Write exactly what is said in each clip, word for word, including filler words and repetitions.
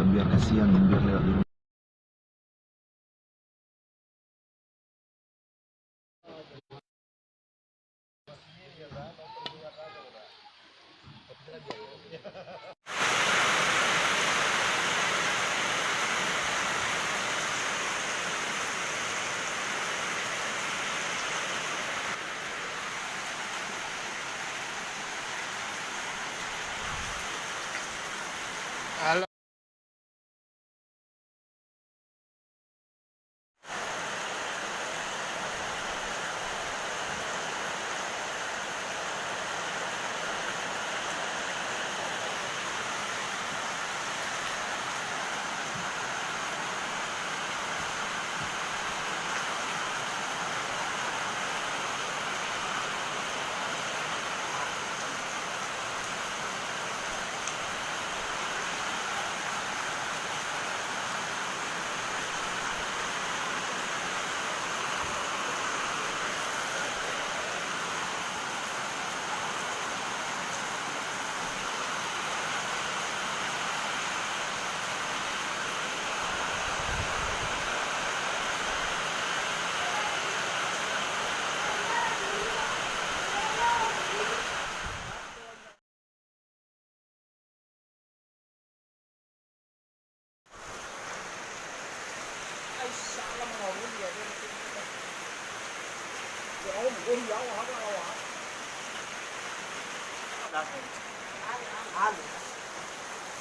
Biar kasihan, biar lewat di rumah.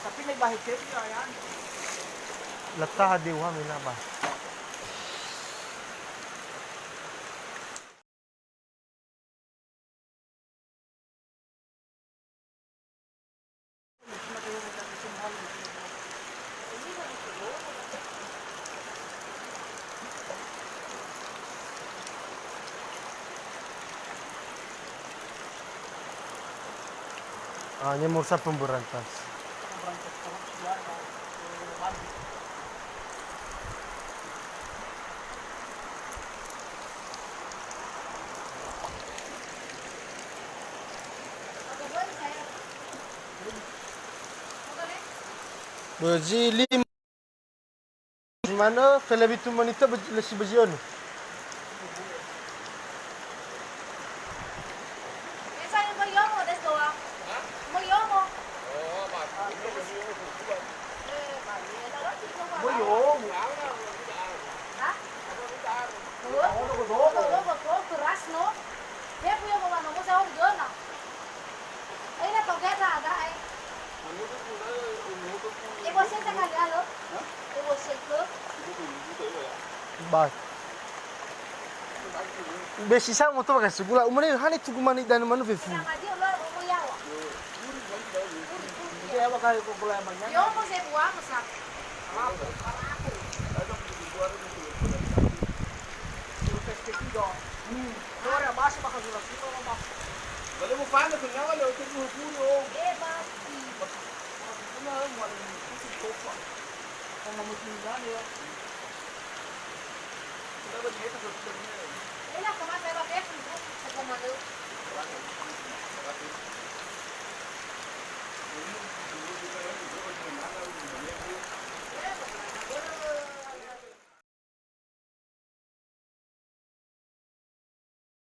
Tapi lagi bahaya ya. Letah di uang mina bah. Ah, ini mursa pemberantas. Bözi lima. Manö, fele bitu menit be-, lesi bözi önö. Ba. Be si sa moto bakasi gula, umane hane tugu mani dan manu fefu.